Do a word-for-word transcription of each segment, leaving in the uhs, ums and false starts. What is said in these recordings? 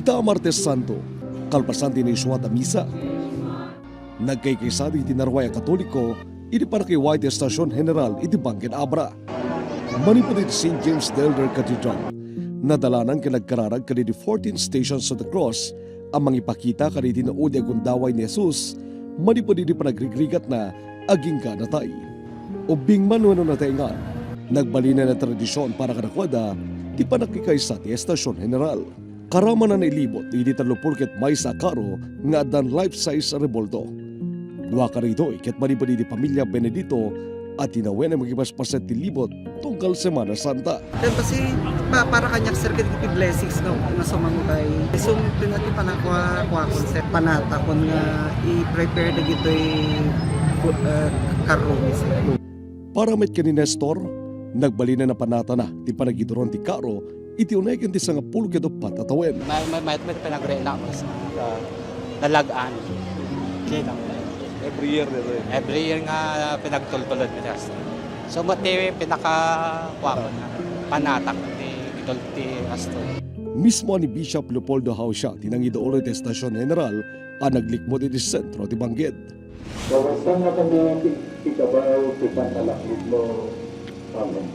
Ta Martes Santo, kalpasan ti naisuat a misa, nagkaykaysa dagiti narway a Katoliko iti panakiway ti Estasion General iti Bangked Abra. Manipud iti Saint James the Elder Cathedral, nadalanan ken nagkararag kadagiti fourteen Stations of the Cross a mangipakita kadagiti naudi a gundaway ni Jesus manipud iti panagrigrigatna agingga natay. Ubbing man wenno nataengan, nagbalinen a tradision para kadakuada ti panakkikaysa ti Estasion General. Karamanan a ilibot iti tallo pulket maysa a karo nga addan life-size a rebulto. Dua kadagitoy ket manipud iti pamilia Benedito a tinawen a makipaspaset ti libot tunggal Semana Santa. Ken kasi, pa-, para kaniak, sir, ket iti blessings nga, nga sumangpay. Isu ti na ti panakua-, kuakon, sir, panatakon nga i-prepare dagitoy fu-, eh, karumi, sir. Para met ken ni Nestor, nagbalinen a panatana ti panagituron ti karo iti unay ken ti sangapulo ket uppat a tawen. May, may, may, may panagrena ko sa, ah, nalagaan. Every year, di ba? Every year nga pinagtultulod mi, sir. So, mati pinaka, kuwan, panatak ti idol ti Astro. Mismo ni Bishop Leopoldo Hausia ti nangiduulo iti Estasion General a naglikmut iti sentro ti Bangked. Bawasan na kami ti, ti kabaw ti pantalaknibmo. Amen.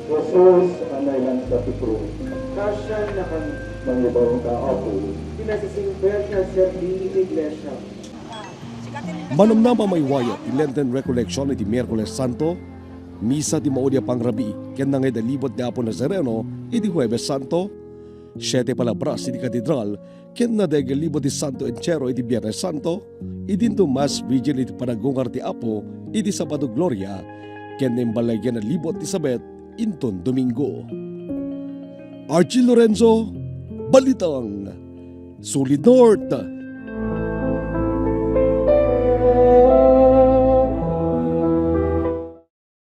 Jesus a nailanta ti krus. Kasian na kami. Mangibaw ka, Apo. Ti nasisingpet nga serbi iti iglesia. Manamnama maywayo ti Lenten Recollection iti Miyerkules Santo, misa ti maudi a pangrabii ken nangayd a libot ni Apo Nazareno iti Huwebes Santo, siete palabras iti katedral ken nadayaga libot ti Santo Entierro iti Biernes Santo, idinto Mass Vigil iti panagungar ti Apo iti Sabado Gloria, ken naimbalayen a libot ti sabet inton Domingo. Archie Lorenzo, Balitang Solid North.